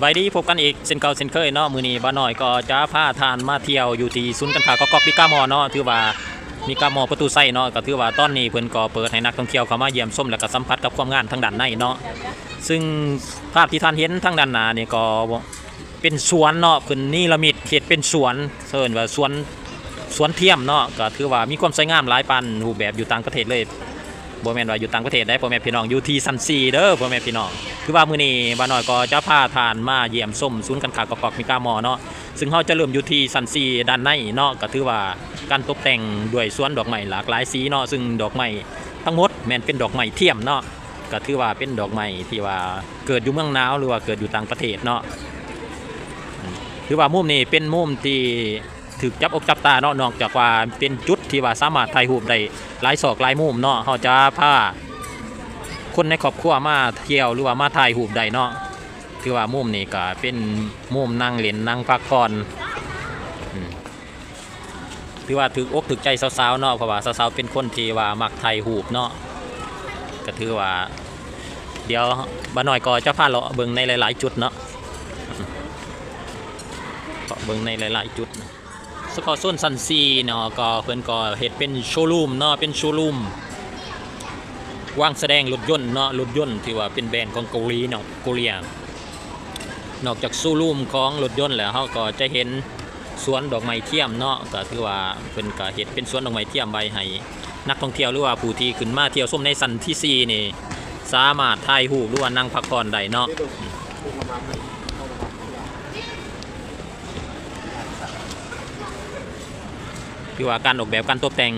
ສະບາຍດີ ພົບກັນອີກເຊັ່ນເກົ່າເຊັ່ນເຄີຍເນາະ. ມື້ນີ້ບ່າວນ້ອຍກໍຈະພາທ່ານມາທ່ຽວຢູ່ທີ່ສູນການຄ້າກອກໆ ມີກາມໍເນາະ. ຖືວ່າມີກາມໍປະຕູໄຊເນາະ ກໍຖືວ່າຕອນນີ້ເພິ່ນກໍເປີດໃຫ້ນັກທ່ອງທ່ຽວເຂົ້າມາຢ້ຽມຊົມ ແລະກໍສຳຜັດກັບຄວາມງາມທາງດ້ານໃນເນາະ. ຊຶ່ງພາບທີ່ທ່ານເຫັນທາງດ້ານໜ້ານີ້ກໍເປັນສວນເນາະ, ເພິ່ນເນລະມິດເຮັດເປັນສວນ ເອີ້ນວ່າສວນ ສວນທຽມເນາະ. ກໍຖືວ່າມີຄວາມສວຍງາມຫຼາຍປານຮູບແບບຢູ່ຕ່າງປະເທດເລີຍ. ບໍ່ແມ່ນວ່າຢູ່ຕ່າງປະເທດໃດ໋ ພໍ່ແມ່ພີ່ນ້ອງ, ຢູ່ທີ່ຊັ້ນສີ່ເດີ ພໍ່ແມ່ພີ່ນ້ອງ. ຄືວ່າມື້ນີ້ບ່າວນ້ອຍກໍຈະພາທ່ານມາຢ້ຽມຊົມສູນການຄ້າກອກໆ ມີກາມໍເນາະ, ຊຶ່ງເຮົາຈະເລີ່ມຢູ່ທີ່ຊັ້ນສີ່ດ້ານໃນເນາະ. ກໍຖືວ່າການຕົບແຕ່ງດ້ວຍສວນດອກໄມ້ຫຼາກຫຼາຍສີເນາະ, ຊຶ່ງດອກໄມ້ທັງໝົດແມ່ນເປັນດອກໄມ້ທຽມເນາະ. ກໍຖືວ່າເປັນດອກໄມ້ທີ່ວ່າເກີດຢູ່ເມືອງໜາວ ຫຼືວ່າເກີດຢູ່ຕ່າງປະເທດເນາະ. ຖືວ່າມຸມນີ້ເປັນມຸມທີ່ ຖືກຈັບອົກຈັບຕາເນາະ, ນອກຈາກວ່າເປັນຈຸດທີ່ວ່າສາມາດຖ່າຍຮູບໄດ້ຫຼາຍຊອກຫຼາຍມຸມເນາະ. ເຮົາຈະພາຄົນໃນຄອບຄົວມາທ່ຽວ ຫຼືວ່າມາຖ່າຍຮູບໄດ້ເນາະ. ຖືວ່າມຸມນີ້ກໍເປັນມຸມນັ່ງຫຼິ້ນນັ່ງພັກຜ່ອນ ອືມ ຖືວ່າຖືກອົກຖືກໃຈສາວໆເນາະ, ເພາະວ່າສາວໆເປັນຄົນທີ່ວ່າມັກຖ່າຍຮູບເນາະ. ກໍຖືວ່າ ດຽວບ່າວນ້ອຍກໍຈະພາເລາະເບິ່ງໃນຫຼາຍໆຈຸດເນາະ, ເລາະເບິ່ງໃນຫຼາຍໆຈຸດ. ສະເພາະໂຊນຊັ້ນສີ່ເນາະ ກໍເພິ່ນກໍເຮັດເປັນໂຊຣູມເນາະ, ເປັນໂຊຣູມວາງສະແດງລົດຍົນເນາະ, ລົດຍົນທີ່ວ່າເປັນແບຣນຂອງເກົາຫຼີເນາະ ເກົາຫຼີ. ນອກຈາກໂຊຣູມຂອງລົດຍົນແລ້ວ ເຮົາກໍຈະເຫັນສວນດອກໄມ້ທຽມເນາະ, ກໍຖືວ່າເພິ່ນກໍເຮັດເປັນສວນດອກໄມ້ທຽມໄວ້ໃຫ້ນັກທ່ອງທ່ຽວ ຫຼືວ່າຜູ້ທີ່ຂຶ້ນມາທ່ຽວຊົມໃນຊັ້ນທີສີ່ນີ້ ສາມາດຖ່າຍຮູບ ຫຼືວ່ານັ່ງພັກຜ່ອນໄດ້ເນາະ. ຖືວ່າການອອກແບບການຕົບແຕ່ງ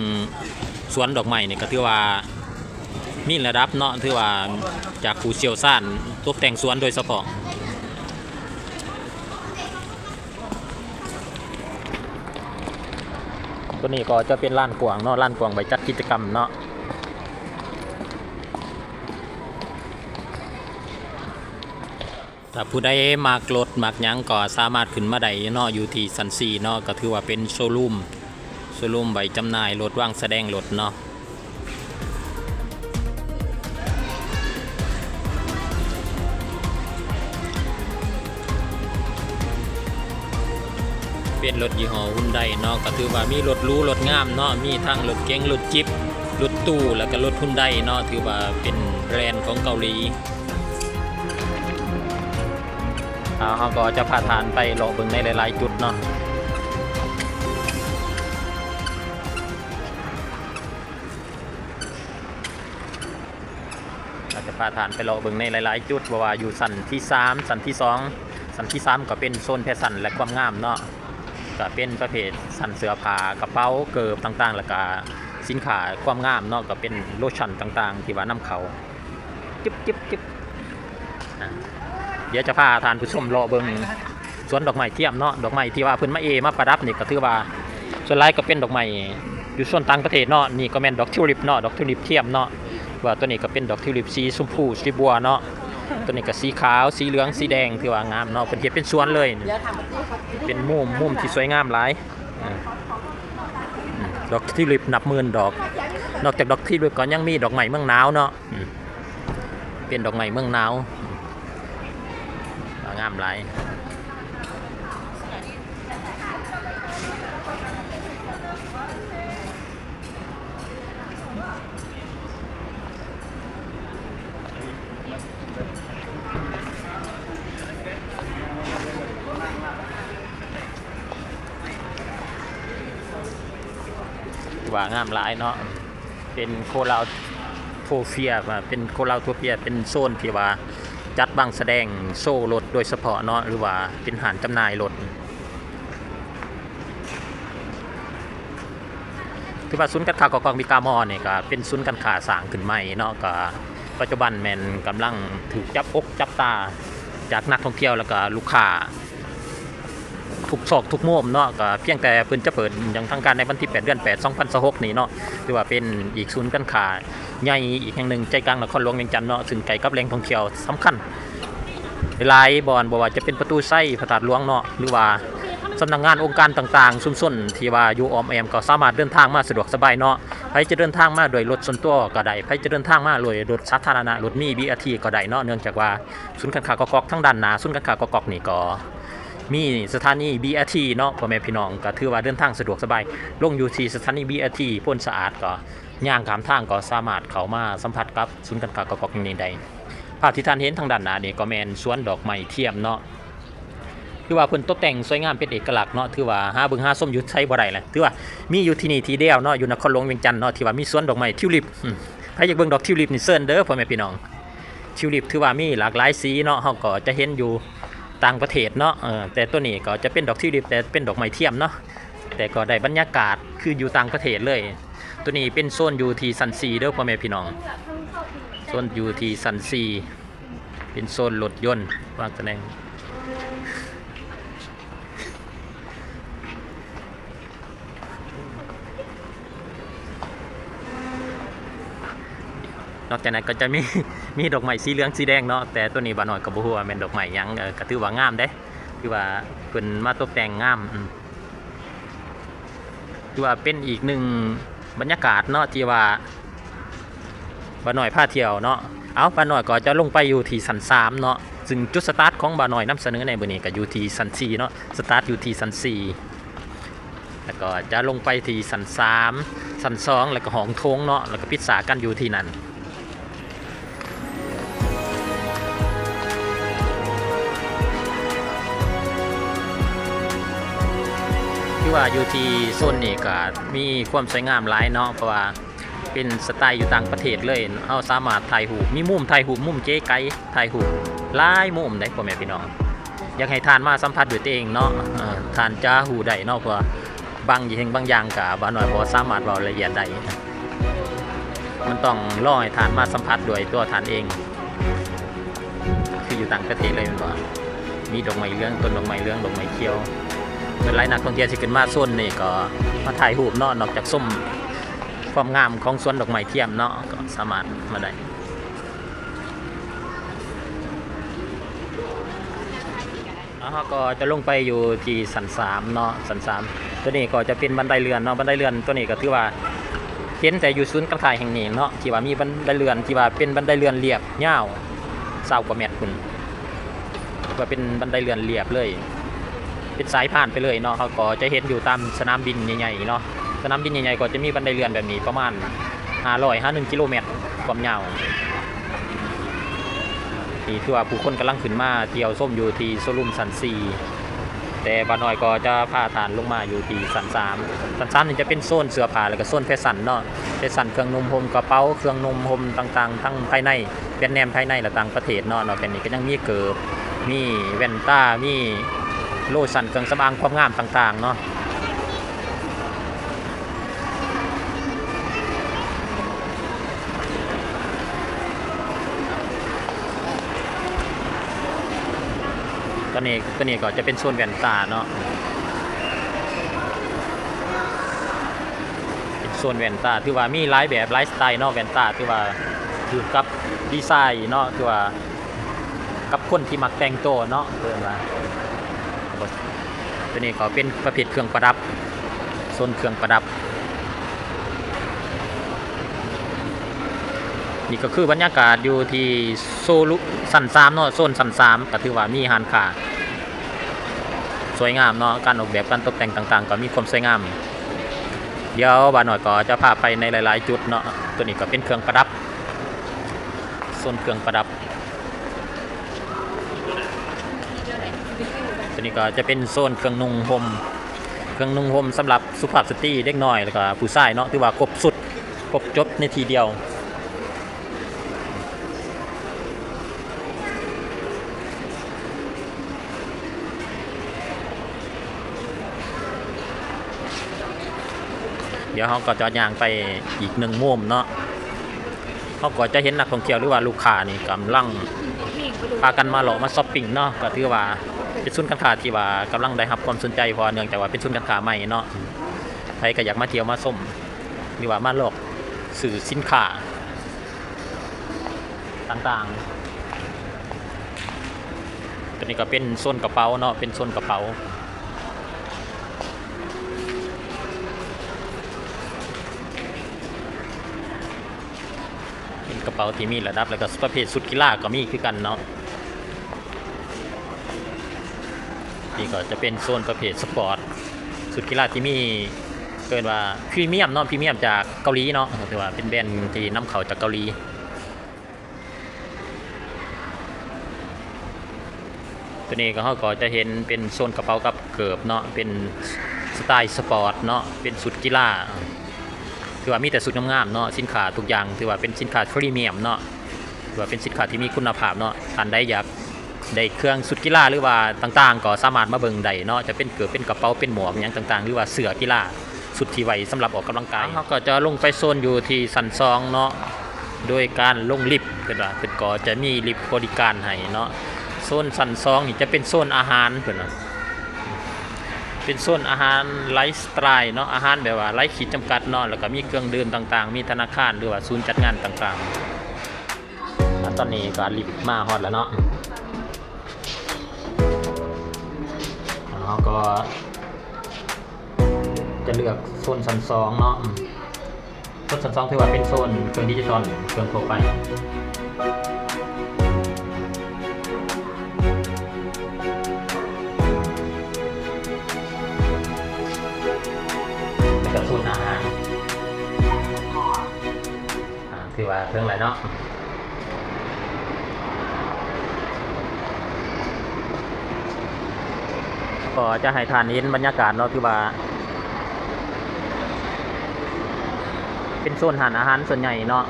ສວນດອກໄມ້ນີ້ກໍຖືວ່າມີລະດັບເນາະ, ຖືວ່າຈາກຜູ້ຊ່ຽວຊານຕົບແຕ່ງສວນໂດຍສະເພາະ. ຕົວນີ້ກໍຈະເປັນລານກວ້າງເນາະ, ລານກວ້າງໄວ້ຈັດກິດຈະກຳເນາະ. ຖ້າຜູ້ໃດມັກລົດມັກຫຍັງກໍສາມາດຂຶ້ນມາໄດ້ເນາະ, ຢູ່ທີ່ຊັ້ນສີ່ເນາະ, ກໍຖືວ່າເປັນໂຊຣູມ ໂຊຣູມໄວ້ຈຳໜ່າຍລົດ ວາງສະແດງລົດເນາະ. ເປັນລົດຍີ່ຫໍ້ຮຸນໄດເນາະ, ກໍຖືວ່າມີລົດຫຼູລົດງາມເນາະ, ມີທັງລົດເກັງ ລົດຈິບ ລົດຕູ້ ແລ້ວກໍລົດຮຸນໄດເນາະ, ຖືວ່າເປັນແບຣນຂອງເກົາຫຼີ. ເຮົາກໍຈະພາທ່ານໄປເລາະເບິ່ງໃນຫຼາຍໆຈຸດເນາະ, ເຮົາຈະພາທ່ານໄປເລາະເບິ່ງໃນຫຼາຍໆຈຸດ, ບໍ່ວ່າຢູ່ຊັ້ນທີສາມ ຊັ້ນທີສອງ. ຊັ້ນທີສາມກໍເປັນໂຊນແຟຊັນ ແລະ ຄວາມງາມເນາະ, ກໍເປັນປະເພດຊັ້ນເສື້ອຜ້າ ກະເປົາ ເກີບຕ່າງໆ ແລ້ວກະສິນຄ້າຄວາມງາມເນາະ, ກໍເປັນໂລຊັນຕ່າງໆທີ່ວ່ານຳເຂົ້າ. ຈຶ່ບ ຈຶ່ບ ຈຶ່ບ ອ່າ ດຽວຈະພາທ່ານຜູ້ຊົມເລາະເບິ່ງສວນດອກໄມ້ທຽມເນາະ, ດອກໄມ້ທີ່ວ່າເພິ່ນມາເອມາປະດັບນີ້ ກໍຖືວ່າສ່ວນຫຼາຍກໍເປັນດອກໄມ້ຢູ່ໂຊນຕ່າງປະເທດເນາະ. ນີ້ກໍແມ່ນດອກທິວລິບເນາະ, ດອກທິວລິບທຽມເນາະ, ວ່າຕົວນີ້ກໍເປັນດອກທິວລິບສີຊົມພູ ສີບົວເນາະ, ຕົວນີ້ກໍສີຂາວ ສີເຫຼືອງ ສີແດງ ຖືວ່າງາມເນາະ, ເພິ່ນເຮັດເປັນສວນເລີຍ, ເປັນມຸມ ມຸມທີ່ສວຍງາມຫຼາຍ. ອືມ ດອກທິວລິບນັບໝື່ນດອກ, ນອກຈາກດອກທິວລິບກໍຍັງມີດອກໄມ້ເມືອງໜາວເນາະ. ອືມ ເປັນດອກໄມ້ເມືອງໜາວ ງາມຫຼາຍ. ວ່າງາມຫຼາຍເນາະ, ເປັນໂຄລາວໂທເຟຍ ເປັນໂຄລາວໂທເຟຍ ເປັນໂຊນທີ່ວ່າຈັດວາງສະແດງໂຊລົດໂດຍສະເພາະເນາະ ຫຼືວ່າເປັນຮ້ານຈຳໜ່າຍລົດ. ຖືວ່າສູນການຄ້າກອກໆ ມີກາມໍນີ້ກໍເປັນສູນການຄ້າສ້າງຂຶ້ນໃໝ່ເນາະ, ກໍປັດຈຸບັນແມ່ນກຳລັງຖືກຈັບອົກຈັບຕາຈາກນັກທ່ອງທ່ຽວ ແລ້ວກໍລູກຄ້າ ທຸກຊອກທຸກມຸມເນາະ, ກໍພຽງແຕ່ເພິ່ນຈະເປີດຢ່າງທາງການໃນວັນທີແປດ ເດືອນແປດ ສອງພັນຊາວຫົກນີ້ເນາະ, ຖືວ່າເປັນອີກສູນການຄ້າໃຫຍ່ອີກແຫ່ງໜຶ່ງໃຈກາງນະຄອນຫຼວງວຽງຈັນເນາະ, ຊຶ່ງໃກ້ກັບແຫຼ່ງທ່ອງທ່ຽວສຳຄັນຫຼາຍບ່ອນ, ບໍ່ວ່າຈະເປັນປະຕູໄຊ, ພະທາດຫຼວງເນາະ, ຫຼືວ່າ ສຳນັກງານອົງການຕ່າງໆ ຊຸມຊົນທີ່ວ່າຢູ່ອ້ອມແອ້ມ ກໍສາມາດເດີນທາງມາສະດວກສະບາຍເນາະ. ໃຜຈະເດີນທາງມາດ້ວຍລົດສ່ວນຕົວກໍໄດ້, ໃຜຈະເດີນທາງມາດ້ວຍລົດສາທາລະນະ, ລົດມີ ບີເອສທີ ກໍໄດ້ເນາະ, ເນື່ອງຈາກວ່າສູນການຄ້າກອກໆ ທາງດ້ານໜ້າສູນການຄ້າກອກໆນີ້ກໍມີສະຖານີ ບີເອສທີ ເນາະ ພໍ່ແມ່ພີ່ນ້ອງ, ກໍຖືວ່າເດີນທາງສະດວກສະບາຍ. ລົງຢູ່ທີ່ສະຖານີ ບີເອສທີ ໂພນສະອາດ ກໍຍ່າງຂ້າມທາງກໍສາມາດເຂົ້າມາສຳຜັດກັບສູນການຄ້າກອກໆແຫ່ງນີ້ໄດ້. ພາບທີ່ທ່ານເຫັນທາງດ້ານໜ້ານີ້ກໍແມ່ນສວນດອກໄມ້ທຽມເນາະ. ຄືວ່າເພິ່ນຕົກແຕ່ງສວຍງາມເປັນເອກະລັກເນາະ, ຖືວ່າຫາເບິ່ງຫາຊົມຢູ່ໃສບໍ່ໄດ້ແຫຼະ. ຖືວ່າມີຢູ່ທີ່ນີ້ທີ່ດຽວເນາະ, ຢູ່ນະຄອນຫຼວງວຽງຈັນເນາະ, ທີ່ວ່າມີສວນດອກໄມ້ທິວລິບ. ອືມ ໃຜຢາກເບິ່ງດອກທິວລິບນີ້ເຊີນເດີ ພໍ່ແມ່ພີ່ນ້ອງ. ທິວລິບຖືວ່າມີຫຼາກຫຼາຍສີເນາະ, ເຮົາກໍຈະເຫັນຢູ່ຕ່າງປະເທດເນາະ, ເອີ ແຕ່ໂຕນີ້ກໍຈະເປັນດອກທິວລິບ ແຕ່ເປັນດອກໄມ້ທຽມເນາະ, ແຕ່ກໍໄດ້ບັນຍາກາດຄືຢູ່ຕ່າງປະເທດເລີຍ. ໂຕນີ້ເປັນໂຊນຢູ່ທີ່ຊັ້ນສີ່ເດີ ພໍ່ແມ່ພີ່ນ້ອງ, ໂຊນຢູ່ທີ່ຊັ້ນສີ່. ເປັນໂຊນລົດຍົນວາງຕຳແໜ່ງ. ນອກຈາກນັ້ນກໍຈະມີ ມີດອກໄມ້ສີເຫຼືອງສີແດງເນາະ, ແຕ່ໂຕນີ້ບ່າວນ້ອຍກໍບໍ່ຮູ້ວ່າແມ່ນດອກໄມ້ຫຍັງ. ເອີ ກໍຖືວ່າງາມເດ້, ຖືວ່າເພິ່ນມາຕົກແຕ່ງງາມ. ອືມ ຖືວ່າເປັນອີກໜຶ່ງບັນຍາກາດເນາະ ທີ່ວ່າບ່າວນ້ອຍພາທ່ຽວເນາະ. ເອົາ ບ່າວນ້ອຍກໍຈະລົງໄປຢູ່ທີ່ຊັ້ນສາມເນາະ, ຊຶ່ງຈຸດສະຕາດຂອງບ່າວນ້ອຍນຳສະເໜີໃນມື້ນີ້ກໍຢູ່ທີ່ຊັ້ນສີ່ເນາະ, ສະຕາດຢູ່ທີ່ຊັ້ນສີ່ ແລ້ວກໍຈະລົງໄປທີ່ຊັ້ນສາມ ຊັ້ນສອງ ແລ້ວກໍຫ້ອງໂຖງເນາະ, ແລ້ວກໍປິດສາກັນຢູ່ທີ່ນັ້ນ. ຄືວ່າຢູ່ທີ່ໂຊນນີ້ກໍມີຄວາມສວຍງາມຫຼາຍເນາະ, ເພາະວ່າເປັນສະໄຕຢູ່ຕ່າງປະເທດເລີຍ. ເຮົາສາມາດຖ່າຍຮູບ, ມີມຸມຖ່າຍຮູບ, ມຸມເຈໄກ, ຖ່າຍຮູບຫຼາຍມຸມເດ້ ພໍ່ແມ່ພີ່ນ້ອງ. ຢາກໃຫ້ທ່ານມາສຳຜັດດ້ວຍຕົວເອງເນາະ, ເອີ ທ່ານຈະຮູ້ໄດ້ເນາະ, ເພາະວ່າບາງສິ່ງບາງຢ່າງກະບ່າວນ້ອຍບໍ່ສາມາດເວົ້າລະອຽດໄດ້, ມັນຕ້ອງລໍໃຫ້ທ່ານມາສຳຜັດດ້ວຍຕົວທ່ານເອງ. ຄືຢູ່ຕ່າງປະເທດເລີຍແມ່ນບໍ່? ມີດອກໄມ້ເຫຼືອງ, ຕົ້ນດອກໄມ້ເຫຼືອງ, ດອກໄມ້ຂຽວ. ສ່ວນຫຼາຍນັກທ່ອງທ່ຽວທີ່ຂຶ້ນມາໂຊນນີ້ກໍມາຖ່າຍຮູບເນາະ, ນອກຈາກຊົມຄວາມງາມຂອງສວນດອກໄມ້ທຽມເນາະ, ກໍສາມາດມາໄດ້. ແລ້ວເຮົາກໍຈະລົງໄປຢູ່ທີ່ຊັ້ນສາມເນາະ, ຊັ້ນສາມ. ຕົວນີ້ກໍຈະເປັນບັນໄດເລື່ອນເນາະ, ບັນໄດເລື່ອນຕົວນີ້ກໍຖືວ່າເຫັນແຕ່ຢູ່ສູນການຄ້າແຫ່ງນີ້ເນາະ, ທີ່ວ່າມີບັນໄດເລື່ອນທີ່ວ່າເປັນບັນໄດເລື່ອນລຽບຍາວຊາວກວ່າແມັດພຸ້ນ, ວ່າເປັນບັນໄດເລື່ອນລຽບເລີຍ, ເປັນສາຍພານໄປເລີຍເນາະ. ເຮົາກໍຈະເຫັນຢູ່ຕາມສະໜາມບິນໃຫຍ່ໆເນາະ, ສະໜາມບິນໃຫຍ່ໆກໍຈະມີບັນໄດເລື່ອນແບບນີ້ປະມານຫ້າຮ້ອຍຫາໜຶ່ງກິໂລແມັດຄວາມຍາວ. ນີ້ຖືວ່າຜູ້ຄົນກຳລັງຂຶ້ນມາທ່ຽວຊົມຢູ່ທີ່ໂຊຣູມຊັ້ນສີ່, ແຕ່ບ່າວນ້ອຍກໍຈະພາທ່ານລົງມາຢູ່ທີ່ຊັ້ນສາມ. ຊັ້ນສາມນີ້ຈະເປັນໂຊນເສື້ອຜ້າ ແລ້ວກໍໂຊນແຟຊັນເນາະ, ແຟຊັນເຄື່ອງນຸ່ງຫົ່ມ, ກະເປົາ, ເຄື່ອງນຸ່ງຫົ່ມຕ່າງໆ ທັງພາຍໃນ, ແບຣນເນມພາຍໃນ ແລະ ຕ່າງປະເທດເນາະ. ນອກຈາກນີ້ກໍຍັງມີເກີບ, ມີແວ່ນຕາ, ມີໂລຊັນ, ເຄື່ອງສຳອາງຄວາມງາມຕ່າງໆເນາະ. ຕອນນີ້ ຕົວນີ້ກໍຈະເປັນໂຊນແວ່ນຕາເນາະ, ເປັນໂຊນແວ່ນຕາ. ຖືວ່າມີຫຼາຍແບບຫຼາຍສະໄຕເນາະ, ແວ່ນຕາຖືວ່າຖືກກັບດີໄຊເນາະ, ຖືວ່າ ກັບຄົນທີ່ມັກແຕ່ງໂຕເນາະ ເອີ້ນວ່າ. ຕົວນີ້ກໍເປັນປະເພດເຄື່ອງປະດັບ, ໂຊນເຄື່ອງປະດັບ. ນີ້ກໍຄືບັນຍາກາດຢູ່ທີ່ໂຊລຸ ຊັ້ນສາມເນາະ, ໂຊນຊັ້ນສາມກໍຖືວ່າມີຮ້ານຄ້າສວຍງາມເນາະ, ການອອກແບບການຕົກແຕ່ງຕ່າງໆກໍມີຄວາມສວຍງາມ. ດຽວບ່າວນ້ອຍກໍຈະພາໄປໃນຫຼາຍໆຈຸດເນາະ. ຕົວນີ້ກໍເປັນເຄື່ອງປະດັບ, ໂຊນເຄື່ອງປະດັບ. ຕົວນີ້ກໍຈະເປັນໂຊນເຄື່ອງນຸ່ງຫົ່ມ, ເຄື່ອງນຸ່ງຫົ່ມສຳລັບສຸພາບສະຕີ, ເດັກນ້ອຍ ແລ້ວກໍຜູ້ຊາຍເນາະ, ຖືວ່າຄົບຊຸດ, ຄົບຈົບໃນທີ່ດຽວ. ດຽວເຮົາກໍຈະຍ່າງໄປອີກໜຶ່ງມຸມເນາະ, ເຮົາກໍຈະເຫັນນັກທ່ອງທ່ຽວ ຫຼືວ່າລູກຄ້ານີ້ກຳລັງພາກັນມາເລາະມາຊັອບປິງເນາະ. ກໍຖືວ່າເປັນສູນການຄ້າທີ່ວ່າກຳລັງໄດ້ຮັບຄວາມສົນໃຈ, ເພາະວ່າເນື່ອງຈາກວ່າເປັນສູນການຄ້າໃໝ່ເນາະ, ໃຜກໍຢາກມາທ່ຽວມາຊົມ ຫຼືວ່າມາເລາະຊື້ສິນຄ້າຕ່າງໆ. ຕົວນີ້ກໍເປັນໂຊນກະເປົາເນາະ, ເປັນໂຊນກະເປົາ. ເປົາທີ່ມີລະດັບ ແລ້ວກໍປະເພດຊຸດກິລາກໍມີຄືກັນເນາະ. ນີ້ກໍຈະເປັນໂຊນປະເພດສະປອດ ຊຸດກິລາທີ່ມີ ເອີ້ນວ່າພຣີມຽມເນາະ ພຣີມຽມຈາກເກົາຫຼີເນາະ ຖືວ່າເປັນແບຣນທີ່ນຳເຂົ້າຈາກເກົາຫຼີ. ຕົວນີ້ກໍ ເຮົາກໍຈະເຫັນເປັນໂຊນກະເປົາກັບເກີບເນາະ ເປັນສະໄຕລ໌ສະປອດເນາະ ເປັນຊຸດກິລາ ຖືວ່າມີແຕ່ຊຸດງາມໆເນາະ. ສິນຄ້າທຸກຢ່າງຖືວ່າເປັນສິນຄ້າພຣີມຽມເນາະ ຖືວ່າເປັນສິນຄ້າທີ່ມີຄຸນນະພາບເນາະ. ທ່ານໃດຢາກໄດ້ເຄື່ອງຊຸດກິລາ ຫຼືວ່າຕ່າງໆ ກໍສາມາດມາເບິ່ງໄດ້ເນາະ ຈະເປັນເກີບ ເປັນກະເປົາ ເປັນໝວກຫຍັງຕ່າງໆ ຫຼືວ່າເສື້ອກິລາ ຊຸດທີ່ໄວ້ສຳລັບອອກກຳລັງກາຍ. ເຮົາກໍຈະລົງໄປໂຊນຢູ່ທີ່ຊັ້ນສອງເນາະ ໂດຍການລົງລິບ ເພິ່ນວ່າເພິ່ນກໍຈະມີລິບບໍລິການໃຫ້ເນາະ. ໂຊນຊັ້ນສອງນີ້ຈະເປັນໂຊນອາຫານ ເພິ່ນວ່າເປັນໂຊນອາຫານໄລຟ໌ສະໄຕລ໌ເນາະ ອາຫານແບບວ່າໄຮ້ຂີດຈຳກັດເນາະ ແລ້ວກໍມີເຄື່ອງດື່ມຕ່າງໆ ມີທະນາຄານ ຫຼືວ່າສູນຈັດງານຕ່າງໆ. ອາ ຕອນນີ້ກໍລິບມາຮອດແລ້ວເນາະ ເຮົາກໍ ຈະເລືອກໂຊນຊັ້ນສອງເນາະ. ໂຊນຊັ້ນສອງຖືວ່າເປັນໂຊນເຄື່ອງດິຈິຕອນ ເຄື່ອງທົ່ວໄປ ແລ້ວກໍໂຊນອາຫານ ອາ ຖືວ່າເຖິງແລ້ວເນາະ. ກໍຈະໃຫ້ທ່ານເຫັນບັນຍາກາດເນາະ ຖືວ່າເປັນໂຊນຮ້ານອາຫານສ່ວນໃຫຍ່ເນາະ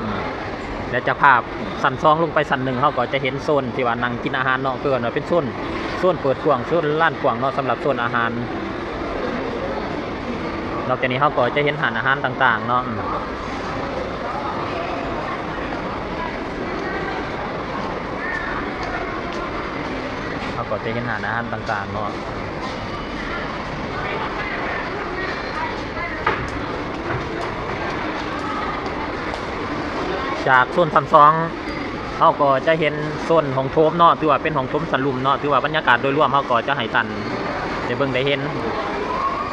ແລະ ຈາກພາບຊັ້ນສອງລົງໄປຊັ້ນໜຶ່ງ ເຮົາກໍຈະເຫັນໂຊນທີ່ວ່ານັ່ງກິນອາຫານເນາະ ຄືວ່າເປັນໂຊນ ໂຊນເປີດກວ້າງ ໂຊນລານກວ້າງເນາະ ສຳລັບໂຊນອາຫານ. ນອກຈາກນີ້ເຮົາກໍຈະເຫັນຮ້ານອາຫານຕ່າງໆເນາະ ເຮົາກໍຈະເຫັນຮ້ານອາຫານຕ່າງໆເນາະ. ຈາກໂຊນຊັ້ນສອງ ເຮົາກໍຈະເຫັນໂຊນຫ້ອງໂຖມເນາະ ຖືວ່າເປັນຫ້ອງໂຖມຊັ້ນລຸ່ມເນາະ ຖືວ່າບັນຍາກາດໂດຍລວມເຮົາກໍຈະໃຫ້ທ່ານໄດ້ເບິ່ງໄດ້ເຫັນ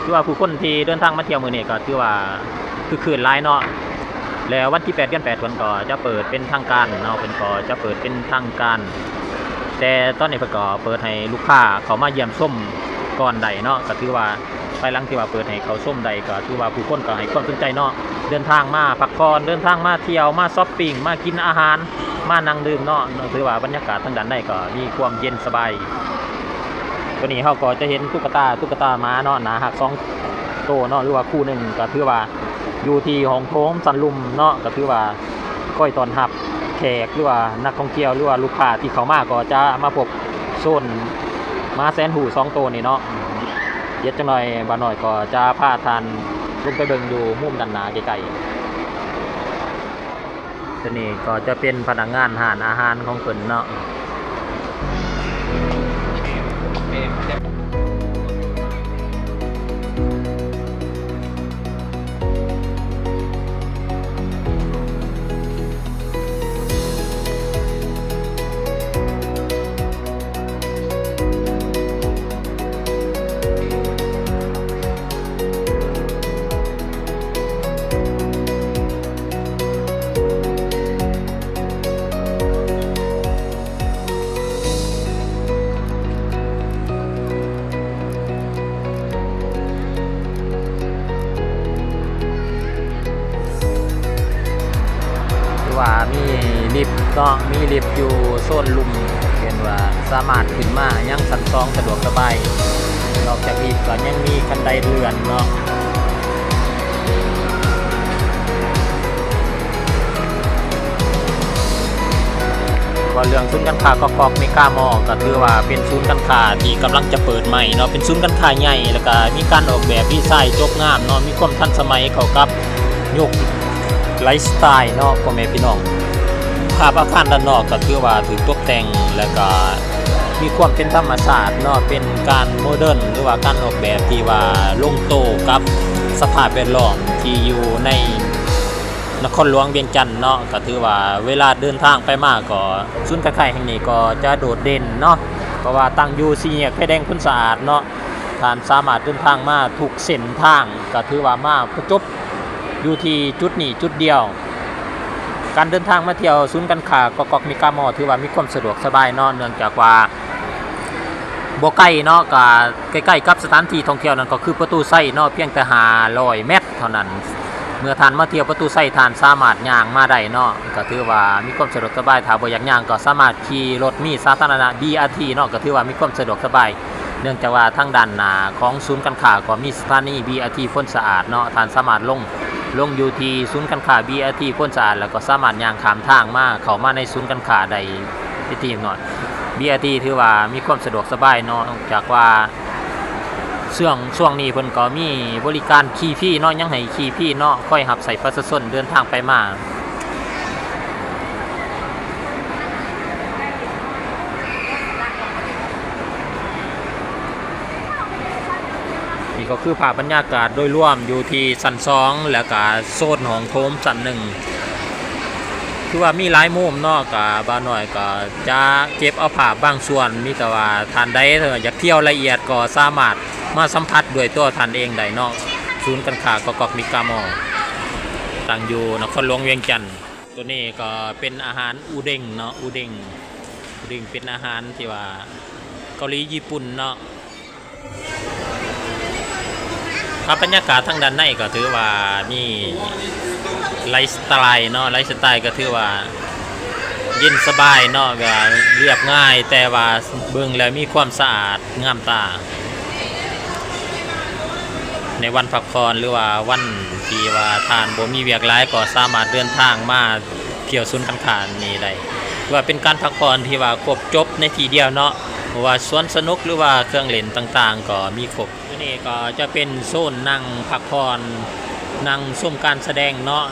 ຖືວ່າຜູ້ຄົນທີ່ເດີນທາງມາທ່ຽວມື້ນີ້ກໍຖືວ່າຄຶກຄື້ນຫຼາຍເນາະ. ແລ້ວວັນທີແປດ ເດືອນແປດ ເພິ່ນກໍຈະເປີດເປັນທາງການເນາະ ເພິ່ນກໍຈະເປີດເປັນທາງການ ແຕ່ຕອນນີ້ເພິ່ນກໍເປີດໃຫ້ລູກຄ້າເຂົ້າມາຢ້ຽມຊົມກ່ອນໄດ້ເນາະ ກໍຖືວ່າ ພາຍຫຼັງທີ່ວ່າເປີດໃຫ້ເຂົ້າຊົມໄດ້ ກໍຖືວ່າຜູ້ຄົນກໍໃຫ້ຄວາມສົນໃຈເນາະ ເດີນທາງມາພັກຜ່ອນ ເດີນທາງມາທ່ຽວ ມາຊັອບປິງ ມາກິນອາຫານ ມານັ່ງດື່ມເນາະ ຖືວ່າບັນຍາກາດທາງດ້ານໃນກໍມີຄວາມເຢັນສະບາຍ. ຕົວນີ້ເຮົາກໍຈະເຫັນຕຸກກະຕາ ຕຸກກະຕາໝາເນາະ ໜ້າຮັກສອງໂຕເນາະ ຫຼືວ່າຄູ່ໜຶ່ງ ກໍຖືວ່າຢູ່ທີ່ຫ້ອງໂຖງຊັ້ນລຸ່ມເນາະ ກໍຖືວ່າ ຄອຍຕ້ອນຮັບແຂກ ຫຼືວ່ານັກທ່ອງທ່ຽວ ຫຼືວ່າລູກຄ້າທີ່ເຂົ້າມາ ກໍຈະມາພົບໂຊນໝາແສນຮູ້ສອງໂຕນີ້ເນາະ. ດຽວຈັກໜ່ອຍບ່າວນ້ອຍກໍຈະພາທ່ານລົງໄປເບິ່ງຢູ່ມຸມດ້ານໜ້າໃກ້ໆ. ຕົວນີ້ກໍຈະເປັນພະນັກງານຮ້ານອາຫານຂອງເພິ່ນເນາະ. ຄືວ່າມີລິບເນາະ ມີລິບຢູ່ໂຊນລຸ່ມ ເຫັນວ່າສາມາດຂຶ້ນມາຍັງຊັ້ນສອງສະດວກສະບາຍ. ນອກຈາກລິບກໍຍັງມີຄັນໄດເລື່ອນເນາະ. ເວົ້າເລື່ອງສູນການຄ້າກອກກອກເມກາມໍ ກໍຖືວ່າເປັນສູນການຄ້າທີ່ກຳລັງຈະເປີດໃໝ່ເນາະ ເປັນສູນການຄ້າໃຫຍ່ ແລ້ວກໍມີການອອກແບບດີໄຊຈົບງາມເນາະ ມີຄວາມທັນສະໄໝເຂົ້າກັບຍຸກໄລຟ໌ສະໄຕລ໌ເນາະ ພໍ່ແມ່ພີ່ນ້ອງ. ພາບອາຄານດ້ານນອກກໍຖືວ່າຖືກຕົກແຕ່ງ ແລ້ວກໍມີຄວາມເປັນທຳມະຊາດເນາະ ເປັນການໂມເດີນ ຫຼືວ່າການອອກແບບທີ່ວ່າລົງໂຕກັບສະພາບແວດລ້ອມທີ່ຢູ່ໃນ ນະຄອນຫຼວງວຽງຈັນເນາະ ກໍຖືວ່າເວລາເດີນທາງໄປມາກໍ ສູນການຄ້າແຫ່ງນີ້ກໍຈະໂດດເດັ່ນເນາະ ເພາະວ່າຕັ້ງຢູ່ສີ່ແຍກໄຟແດງໂພນສະອາດເນາະ. ທ່ານສາມາດເດີນທາງມາທຸກເສັ້ນທາງ ກໍຖືວ່າມາປະຈົບຢູ່ທີ່ຈຸດນີ້ຈຸດດຽວ. ການເດີນທາງມາທ່ຽວສູນການຄ້າກອກກອກມິກາມໍ ຖືວ່າມີຄວາມສະດວກສະບາຍເນາະ, ເນື່ອງຈາກວ່າບໍ່ໄກເນາະ, ກະໃກ້ໆກັບສະຖານທີ່ທ່ອງທ່ຽວນັ້ນກໍຄືປະຕູໄຊເນາະ, ພຽງແຕ່ຫ້າຮ້ອຍແມັດເທົ່ານັ້ນ. ເມື່ອທ່ານມາທ່ຽວປະຕູໄຊ ທ່ານສາມາດຍ່າງມາໄດ້ເນາະ, ກໍຖືວ່າມີຄວາມສະດວກສະບາຍ. ຖ້າບໍ່ຢາກຍ່າງກໍສາມາດຂີ່ລົດມີສາທາລະນະ ບີອາທີເນາະ, ກໍຖືວ່າມີຄວາມສະດວກສະບາຍ. ເນື່ອງຈາກວ່າທາງດ້ານໜ້າຂອງສູນການຄ້າກໍມີສະຖານີ ບີອາທີ ໂພນສະອາດເນາະ, ທ່ານສາມາດລົງ ລົງຢູ່ທີ່ສູນການຄ້າ ບີອາທີ ໂພນສະອາດ ແລ້ວກໍສາມາດຍ່າງຂ້າມທາງມາ ເຂົ້າມາໃນສູນການຄ້າໄດ້ເລັກນ້ອຍ. ບີອາທີ ຖືວ່າມີຄວາມສະດວກສະບາຍເນາະ, ເນື່ອງຈາກວ່າຊ່ວງ ຊ່ວງນີ້ເພິ່ນກໍມີບໍລິການຂີ່ຟຣີເນາະ, ຍັງໃຫ້ຂີ່ຟຣີເນາະ, ຄອຍຮັບໃຊ້ປະຊາຊົນເດີນທາງໄປມາ. ນີ້ກໍຄືພາບບັນຍາກາດໂດຍລວມຢູ່ທີ່ຊັ້ນສອງ ແລ້ວກະໂຊນຫ້ອງໂຖມຊັ້ນໜຶ່ງ. ຄືວ່າມີຫຼາຍມຸມເນາະ, ກະບ່າວນ້ອຍກໍຈະເກັບເອົາພາບບາງສ່ວນ, ມີແຕ່ວ່າທ່ານໃດຢາກທ່ຽວລະອຽດກໍສາມາດມາສຳຜັດດ້ວຍຕົວທ່ານເອງໄດ້ເນາະ. ສູນການຄ້າກອກກອກມິກາມໍ ຕັ້ງຢູ່ນະຄອນຫຼວງວຽງຈັນ. ຕົວນີ້ກໍເປັນອາຫານອູເດັງເນາະ, ອູເດັງ ອູເດັງເປັນອາຫານທີ່ວ່າເກົາຫຼີຍີ່ປຸ່ນເນາະ. ພາບບັນຍາກາດທາງດ້ານໃນກໍຖືວ່າມີໄລຟ໌ສະໄຕເນາະ, ໄລຟ໌ສະໄຕກໍຖືວ່າເຢັນສະບາຍເນາະ, ແບບວ່າລຽບງ່າຍ ແຕ່ວ່າເບິ່ງແລ້ວມີຄວາມສະອາດງາມຕາ. ໃນວັນພັກຜ່ອນ ຫຼືວ່າວັນທີ່ວ່າທ່ານບໍ່ມີວຽກຫຼາຍ ກໍສາມາດເດີນທາງມາທ່ຽວສູນການຄ້ານີ້ໄດ້. ຖືວ່າເປັນການພັກຜ່ອນທີ່ວ່າຄົບຈົບໃນທີ່ດຽວເນາະ, ບໍ່ວ່າສວນສະໜຸກ ຫຼືວ່າເຄື່ອງຫຼິ້ນຕ່າງໆ ກໍມີຄົບ. ຕົວນີ້ກໍຈະເປັນໂຊນນັ່ງພັກຜ່ອນ, ນັ່ງຊົມການສະແດງເນາະ,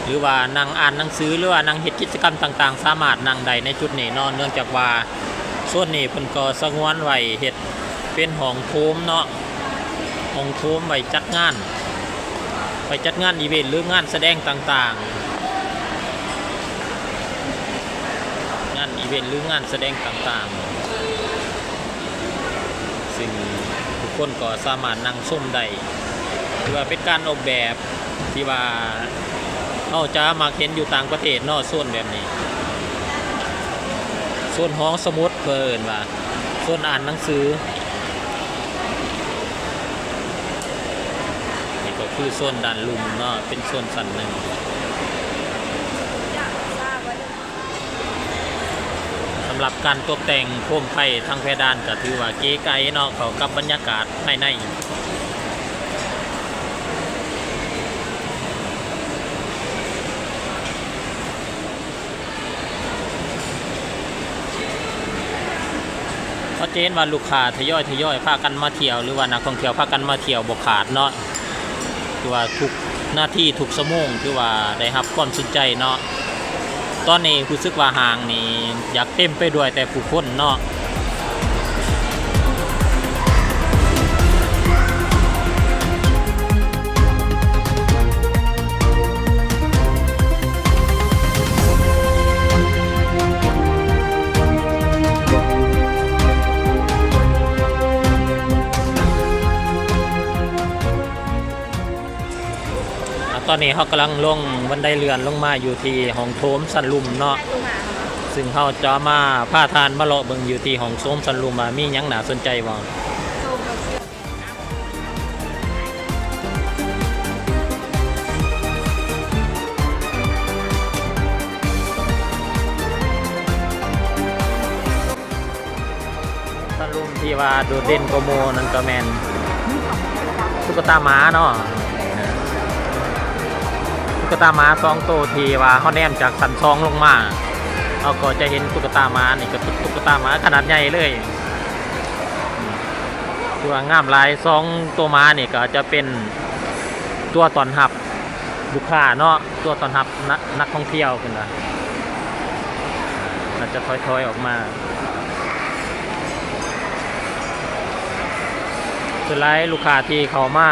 ຫຼືວ່ານັ່ງອ່ານໜັງສື ຫຼືວ່ານັ່ງເຮັດກິດຈະກຳຕ່າງໆ ສາມາດນັ່ງໄດ້ໃນຈຸດນີ້ເນາະ, ເນື່ອງຈາກວ່າໂຊນນີ້ເພິ່ນກໍສະຫງວນໄວ້ເຮັດ ເປັນຫ້ອງໂຖມເນາະ, ຫ້ອງໂຖມໄວ້ຈັດງານ, ໄວ້ຈັດງານອີເວັນ ຫຼື ງານສະແດງຕ່າງໆ, ງານອີເວັນ ຫຼື ງານສະແດງຕ່າງໆ, ຊຶ່ງທຸກຄົນກໍສາມາດນັ່ງຊົມໄດ້. ຖືວ່າເປັນການອອກແບບ ທີ່ວ່າເຮົາຈະມັກເຫັນຢູ່ຕ່າງປະເທດເນາະ, ໂຊນແບບນີ້ ໂຊນຫ້ອງສະໝຸດ ເພິ່ນເອີ້ນວ່າໂຊນອ່ານໜັງສື. ນີ້ກໍຄືໂຊນດ້ານລຸ່ມເນາະ, ເປັນໂຊນຊັ້ນໜຶ່ງ. ສຳລັບການຕົກແຕ່ງໂຄມໄຟທາງເພດານກໍຖືວ່າເກໄກເນາະ, ເຂົ້າກັບບັນຍາກາດພາຍໃນ. ເຮົາຈະເຫັນວ່າລູກຄ້າທະຍອຍໆພາກັນມາທ່ຽວ ຫຼືວ່ານັກທ່ອງທ່ຽວພາກັນມາທ່ຽວບໍ່ຂາດເນາະ. ຖືວ່າທຸກນາທີທຸກຊົ່ວໂມງ ຖືວ່າໄດ້ຮັບຄວາມສົນໃຈເນາະ. ຕອນນີ້ຮູ້ສຶກວ່າຫ້າງນີ້ຢາກເຕັມໄປດ້ວຍແຕ່ຜູ້ຄົນເນາະ. ອ່າ ຕອນນີ້ເຮົາກຳລັງລົງບັນໄດເລື່ອນລົງມາຢູ່ທີ່ຫ້ອງໂຖມຊັ້ນລຸ່ມເນາະ, ຊຶ່ງເຮົາຈະມາພາທ່ານມາເລາະເບິ່ງຢູ່ທີ່ຫ້ອງໂຖມຊັ້ນລຸ່ມວ່າມີຫຍັງໜ້າສົນໃຈບໍ່. ຕະລຸມທີ່ວ່າໂດດເດັ່ນກວ່າໝູ່ນັ້ນກໍແມ່ນຕຸກກະຕາໝາເນາະ, ຕຸກກະຕາໝາສອງໂຕທີ່ວ່າເຮົາແນມຈາກຊັ້ນສອງລົງມາ ເຮົາກໍຈະເຫັນຕຸກກະຕາໝານີ້ ກໍຕຸກກະຕາໝາຂະໜາດໃຫຍ່ເລີຍ ຖືວ່າງາມຫຼາຍ. ສອງໂຕໝານີ້ກໍຈະເປັນຕົວຕ້ອນຮັບລູກຄ້າເນາະ. ຕົວຕ້ອນຮັບນະ ນັກທ່ອງທ່ຽວເພິ່ນວ່າ ອາດຈະຖອຍໆອອກມາ. ສ່ວນຫຼາຍລູກຄ້າທີ່ເຂົ້າມາ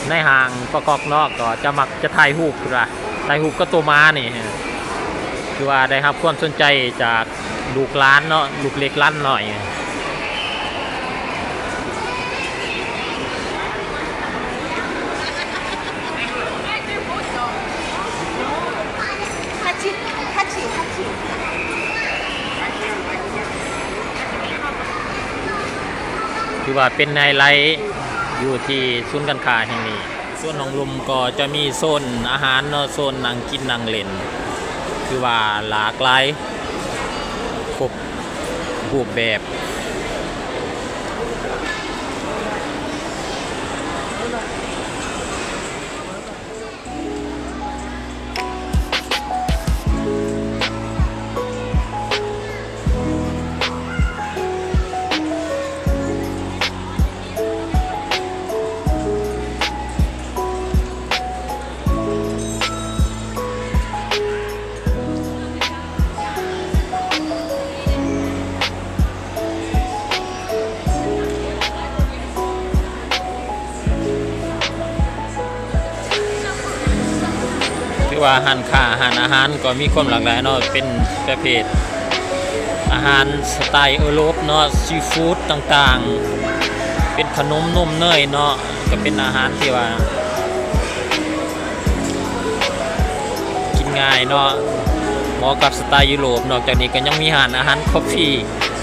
ໃນຫ້າງກອກໆເນາະ ກໍຈະມັກຈະຖ່າຍຮູບເພິ່ນວ່າ ຖ່າຍຮູບກັບໂຕໝານີ້ ຖືວ່າໄດ້ຮັບຄວາມສົນໃຈຈາກ ລູກຫຼານເນາະ ລູກເລັກຫຼານນ້ອຍ. ວ່າເປັນໄຮໄລຢູ່ທີ່ສູນການຄ້າແຫ່ງນີ້. ສ່ວນຫ້ອງລຸ່ມກໍຈະມີໂຊນອາຫານເນາະ, ໂຊນນັ່ງກິນນັ່ງຫຼິ້ນ ຄືວ່າຫຼາກຫຼາຍ ຄົບຮູບແບບ. ຖືວ່າຮ້ານຄ້າ, ຮ້ານອາຫານກໍມີຄວາມຫຼາກຫຼາຍເນາະ, ເປັນປະເພດອາຫານສະໄຕເອີຣົບເນາະ, ຊີຟູດຕ່າງໆ, ເປັນຂະໜົມນົມເນີຍເນາະ, ກໍເປັນອາຫານທີ່ວ່າ ກິນງ່າຍເນາະ, ເໝາະກັບສະໄຕຢູໂຣບ. ນອກຈາກນີ້ກໍຍັງມີຮ້ານອາຫານຄອບຟີ,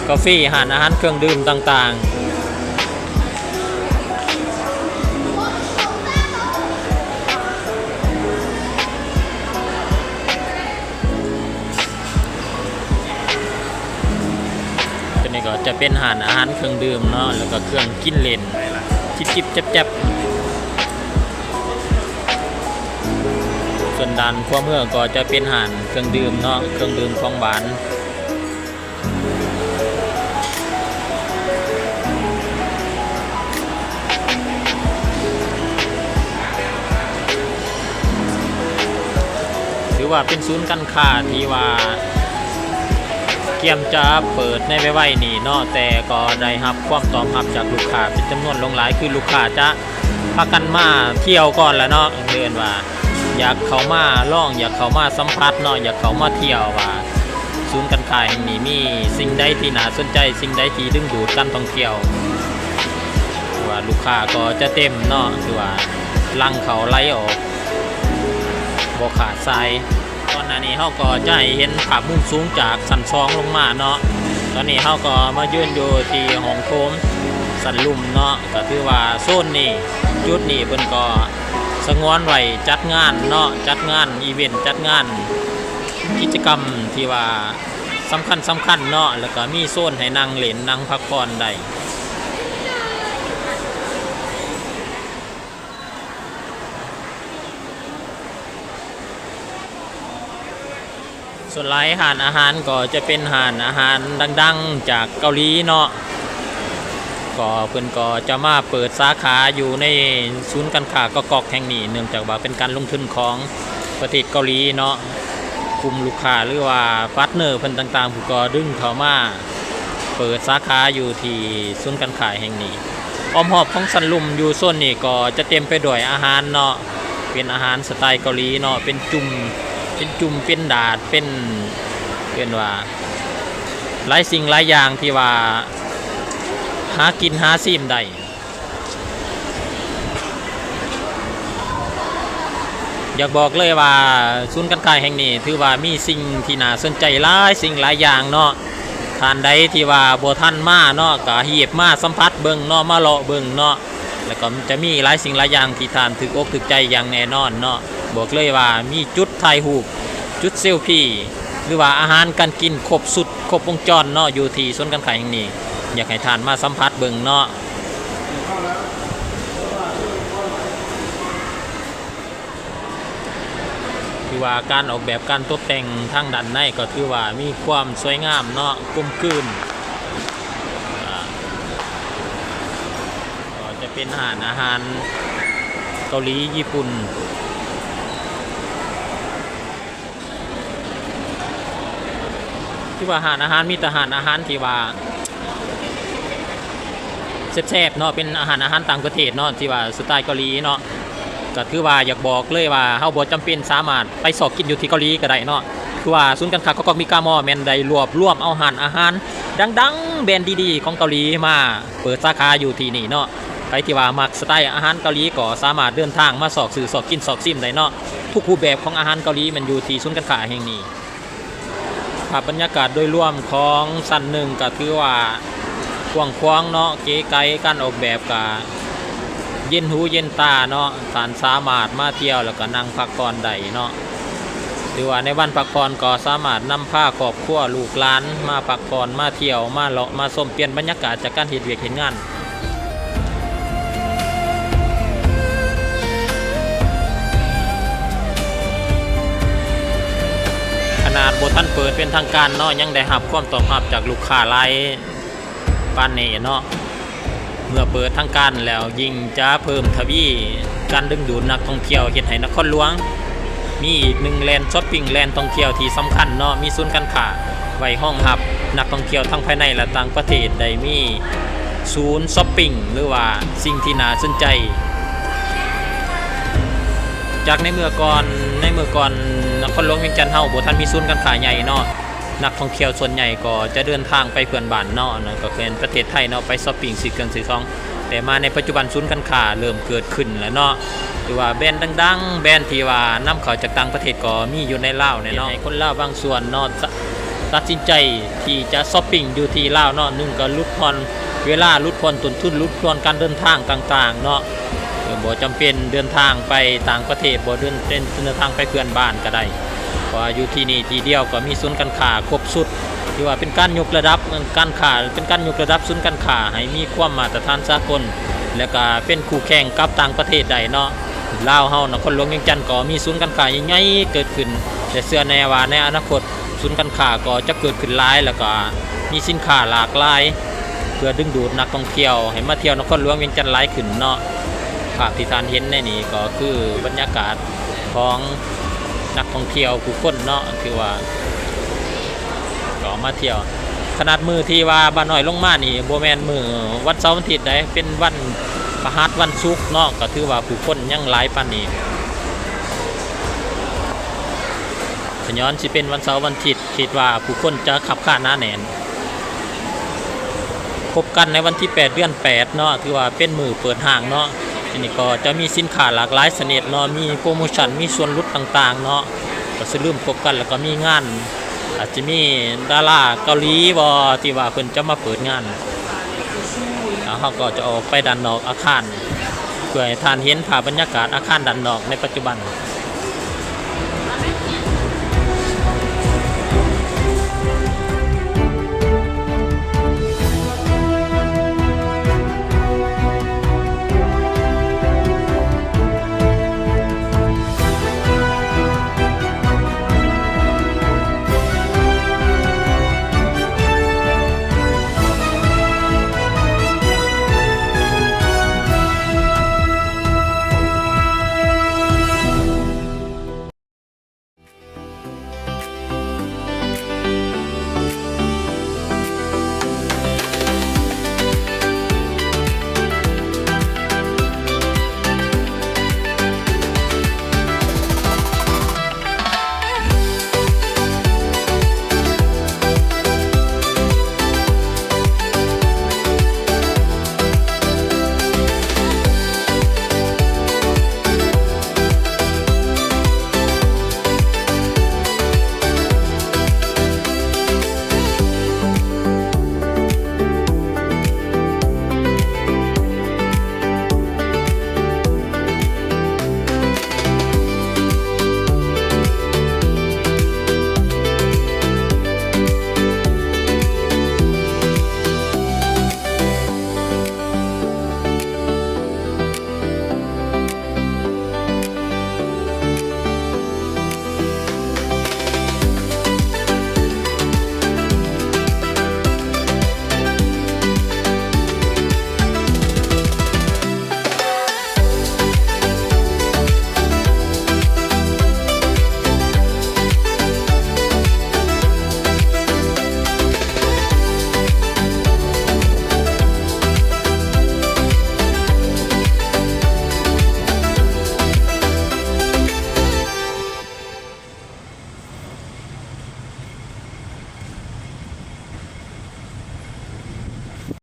ກາເຟ, ຮ້ານອາຫານເຄື່ອງດື່ມຕ່າງໆ. ຕົວນີ້ກໍຈະເປັນຮ້ານອາຫານເຄື່ອງດື່ມເນາະ, ແລ້ວກໍເຄື່ອງກິນຫຼິ້ນ ຈິບໆແຈັບໆ. ສ່ວນດ້ານຂວາມືກໍຈະເປັນຮ້ານເຄື່ອງດື່ມເນາະ, ເຄື່ອງດື່ມຂອງຫວານ. ຖືວ່າເປັນສູນການຄ້າທີ່ວ່າກຽມຈະເປີດໃນໄວໆນີ້ເນາະ, ແຕ່ກໍໄດ້ຮັບຄວາມຕອບຮັບຈາກລູກຄ້າເປັນຈຳນວນຫຼວງຫຼາຍ, ຄືລູກຄ້າຈະ ພາກັນມາທ່ຽວກ່ອນລະເນາະ, ເອີ້ນວ່າຢາກເຂົ້າມາລອງ, ຢາກເຂົ້າມາສຳຜັດເນາະ, ຢາກເຂົ້າມາທ່ຽວວ່າສູນການຄ້າແຫ່ງນີ້ມີສິ່ງໃດທີ່ໜ້າສົນໃຈ, ສິ່ງໃດທີ່ດຶງດູດການທ່ອງທ່ຽວ. ຖືວ່າລູກຄ້າກໍຈະເຕັມເນາະ, ຖືວ່າຫຼັ່ງເຂົ້າໄຫຼອອກບໍ່ຂາດສາຍ. ກ່ອນໜ້ານີ້ເຮົາກໍຈະໃຫ້ເຫັນພາບມຸມສູງຈາກຊັ້ນສອງລົງມາເນາະ. ຕອນນີ້ເຮົາກໍມາຢືນຢູ່ທີ່ຫ້ອງໂຖງຊັ້ນລຸ່ມເນາະ, ກໍຖືວ່າໂຊນນີ້ ຈຸດນີ້ເພິ່ນກໍສະຫງວນໄວ້ຈັດງານເນາະ, ຈັດງານອີເວັນ, ຈັດງານກິດຈະກຳທີ່ວ່າສຳຄັນໆເນາະ, ແລ້ວກໍມີໂຊນໃຫ້ນັ່ງຫຼິ້ນ, ນັ່ງພັກຜ່ອນໄດ້. ສ່ວນຫຼາຍຮ້ານອາຫານກໍຈະເປັນຮ້ານອາຫານດັງໆຈາກເກົາຫຼີເນາະ, ກໍເພິ່ນກໍຈະມາເປີດສາຂາຢູ່ໃນສູນການຄ້າກອກໆແຫ່ງນີ້, ເນື່ອງຈາກວ່າເປັນການລົງທຶນຂອງປະເທດເກົາຫຼີເນາະ, ກຸ່ມລູກຄ້າ ຫຼືວ່າພາດເນີເພິ່ນຕ່າງໆ ເພິ່ນກໍດຶງເຂົ້າມາເປີດສາຂາຢູ່ທີ່ສູນການຄ້າແຫ່ງນີ້. ອ້ອມຮອບຂອງຊັ້ນລຸ່ມຢູ່ໂຊນນີ້ກໍຈະເຕັມໄປດ້ວຍອາຫານເນາະ, ເປັນອາຫານສະໄຕເກົາຫຼີເນາະ, ເປັນຈຸ່ມ ເປັນຈຸ່ມ ເປັນດາດ ເປັນ ເອີ້ນວ່າຫຼາຍສິ່ງຫຼາຍຢ່າງທີ່ວ່າຫາກິນຫາຊີມໄດ້. ຢາກບອກເລີຍວ່າສູນການຄ້າແຫ່ງນີ້ຖືວ່າມີສິ່ງທີ່ໜ້າສົນໃຈຫຼາຍສິ່ງຫຼາຍຢ່າງເນາະ. ທ່ານໃດທີ່ວ່າບໍ່ທັນມາເນາະ ກໍຮີບມາສຳຜັດເບິ່ງເນາະ, ມາເລາະເບິ່ງເນາະ, ແລ້ວກໍຈະມີຫຼາຍສິ່ງຫຼາຍຢ່າງທີ່ທ່ານຖືກອົກຖືກໃຈຢ່າງແນ່ນອນເນາະ. ບອກເລີຍວ່າມີຈຸດຖ່າຍຮູບ, ຈຸດເຊວພີ ຫຼືວ່າອາຫານການກິນຄົບຊຸດ ຄົບວົງຈອນເນາະ ຢູ່ທີ່ສູນການຄ້າແຫ່ງນີ້, ຢາກໃຫ້ທ່ານມາສຳຜັດເບິ່ງເນາະ. ຖືວ່າການອອກແບບການຕົກແຕ່ງທາງດ້ານໃນກໍຖືວ່າມີຄວາມສວຍງາມເນາະ, ກົມກືນ. ອ່າ ກໍຈະເປັນຮ້ານອາຫານເກົາຫຼີຍີ່ປຸ່ນ. ຖືວ່າຮ້ານອາຫານ ມີແຕ່ຮ້ານອາຫານທີ່ວ່າແຊບໆເນາະ, ເປັນອາຫານ ອາຫານຕ່າງປະເທດເນາະ ທີ່ວ່າສະໄຕເກົາຫຼີເນາະ. ກໍຖືວ່າຢາກບອກເລີຍວ່າ ເຮົາບໍ່ຈຳເປັນສາມາດໄປຊອກກິນຢູ່ທີ່ເກົາຫຼີກໍໄດ້ເນາະ, ຄືວ່າສູນການຄ້າກອກໆມີກາມໍແມ່ນໄດ້ລວບລວມເອົາຮ້ານອາຫານດັງໆ ແບຣນດີໆຂອງເກົາຫຼີມາ ເປີດສາຂາຢູ່ທີ່ນີ້ເນາະ. ໃຜທີ່ວ່າມັກສະໄຕອາຫານເກົາຫຼີກໍສາມາດເດີນທາງມາຊອກຊື້ ຊອກກິນ ຊອກຊີມໄດ້ເນາະ. ທຸກຮູບແບບຂອງອາຫານເກົາຫຼີແມ່ນຢູ່ທີ່ສູນການຄ້າແຫ່ງນີ້. ພາບບັນຍາກາດໂດຍລວມຂອງຊັ້ນໜຶ່ງກໍຖືວ່າ ກວ້າງຂວາງເນາະ ເກໄກ ການອອກແບບກະເຢັນຫູເຢັນຕາເນາະ. ທ່ານສາມາດມາທ່ຽວ ແລ້ວກະນັ່ງພັກຜ່ອນໄດ້ເນາະ. ຖືວ່າໃນວັນພັກຜ່ອນກໍສາມາດນຳພາຄອບຄົວລູກຫຼານມາພັກຜ່ອນ ມາທ່ຽວ ມາເລາະ ມາຊົມ ປ່ຽນບັນຍາກາດຈາກການເຮັດວຽກເຮັດງານ. ຂະໜາດບໍ່ທັນເປີດເປັນທາງການເນາະ ຍັງໄດ້ຮັບຄວາມຕອບຮັບຈາກລູກຄ້າຫຼາຍປານນີ້ເນາະ. ເມື່ອເປີດທາງການແລ້ວ ຍິ່ງຈະເພີ່ມທະວີການດຶງດູດນັກທ່ອງທ່ຽວ ເຮັດໃຫ້ນະຄອນຫຼວງມີອີກໜຶ່ງແລນຊັອບປິງ ແລນທ່ອງທ່ຽວທີ່ສຳຄັນເນາະ, ມີສູນການຄ້າໄວ້ຮອງຮັບນັກທ່ອງທ່ຽວທັງພາຍໃນ ແລະ ຕ່າງປະເທດ, ໄດ້ມີສູນຊັອບປິງ ຫຼືວ່າສິ່ງທີ່ໜ້າສົນໃຈ. ຈາກໃນເມື່ອກ່ອນ, ໃນເມື່ອກ່ອນນະຄອນຫຼວງວຽງຈັນເຮົາບໍ່ທັນມີສູນການຄ້າໃຫຍ່ເນາະ, ນັກທ່ອງທ່ຽວສ່ວນໃຫຍ່ກໍຈະເດີນທາງໄປເພື່ອນບ້ານເນາະ, ນັ້ນກໍຄືປະເທດໄທເນາະ, ໄປຊັອບປິງຊື້ເຄື່ອງຊື້ຂອງ. ແຕ່ມາໃນປັດຈຸບັນສູນການຄ້າເລີ່ມເກີດຂຶ້ນແລ້ວເນາະ, ຫຼືວ່າແບຣນດັງໆ ແບຣນທີ່ວ່ານຳເຂົ້າຈາກຕ່າງປະເທດກໍມີຢູ່ໃນລາວແນ່ເນາະ. ເຮັດໃຫ້ຄົນລາວບາງສ່ວນເນາະ ຕັດສິນໃຈທີ່ຈະຊັອບປິງຢູ່ທີ່ລາວເນາະ, ໜຶ່ງກໍຫຼຸດຜ່ອນເວລາ, ຫຼຸດຜ່ອນຕົ້ນທຶນ, ຫຼຸດຜ່ອນການເດີນທາງຕ່າງໆເນາະ, ບໍ່ຈຳເປັນເດີນທາງໄປຕ່າງປະເທດ, ບໍ່ເດີນ ເດີນທາງໄປເພື່ອນບ້ານກໍໄດ້, ເພາະວ່າຢູ່ທີ່ນີ້ທີ່ດຽວກໍມີສູນການຄ້າຄົບຊຸດ. ຖືວ່າເປັນການຍົກລະດັບການຄ້າ, ເປັນການຍົກລະດັບສູນການຄ້າໃຫ້ມີຄວາມມາດຕະຖານສາກົນ ແລະກະເປັນຄູ່ແຂ່ງກັບຕ່າງປະເທດໄດ້ເນາະ. ລາວເຮົານະຄອນຫຼວງວຽງຈັນກໍມີສູນການຄ້າໃຫຍ່ໆເກີດຂຶ້ນ ແລະເຊື່ອແນ່ວ່າໃນອະນາຄົດສູນການຄ້າກໍຈະເກີດຂຶ້ນຫຼາຍ ແລະກະມີສິນຄ້າຫຼາກຫຼາຍ ເພື່ອດຶງດູດນັກທ່ອງທ່ຽວໃຫ້ມາທ່ຽວນະຄອນຫຼວງວຽງຈັນຫຼາຍຂຶ້ນເນາະ. ພາບທີ່ທ່ານເຫັນໃນນີ້ກໍຄືບັນຍາກາດຂອງນັກທ່ອງທ່ຽວຜູ້ຄົນເນາະ, ຖືວ່າ ກໍມາທ່ຽວ. ຂະໜາດມື້ທີ່ວ່າບ້ານນ້ອຍລົງມານີ້ ບໍ່ແມ່ນມື້ວັນເສົາວັນທິດໃດ, ເປັນວັນພະຫັດວັນສຸກເນາະ, ກໍຖືວ່າຜູ້ຄົນຍັງຫຼາຍປານນີ້. ຂະຍ້ອນຊິເປັນວັນເສົາວັນທິດ, ຄິດວ່າຜູ້ຄົນຈະຄັບຄາໜາແໜ້ນ. ພົບກັນໃນວັນທີແປດ ເດືອນແປດເນາະ, ຖືວ່າເປັນມື້ເປີດຫ້າງເນາະ. ທີ່ນີ້ກໍຈະມີສິນຄ້າຫຼາກຫຼາຍຊະນິດເນາະ, ມີໂປຣໂມຊັນ, ມີສ່ວນຫຼຸດຕ່າງໆເນາະ. ກໍຊິເລີ່ມພົບກັນ ແລ້ວກໍມີງານ, ອາດຈະມີດາລາເກົາຫຼີບໍ ທີ່ວ່າເພິ່ນຈະມາເປີດງານ. ແລ້ວເຮົາກໍຈະອອກໄປດ້ານນອກອາຄານ ເພື່ອໃຫ້ທ່ານເຫັນພາບບັນຍາກາດອາຄານດ້ານນອກໃນປັດຈຸບັນ.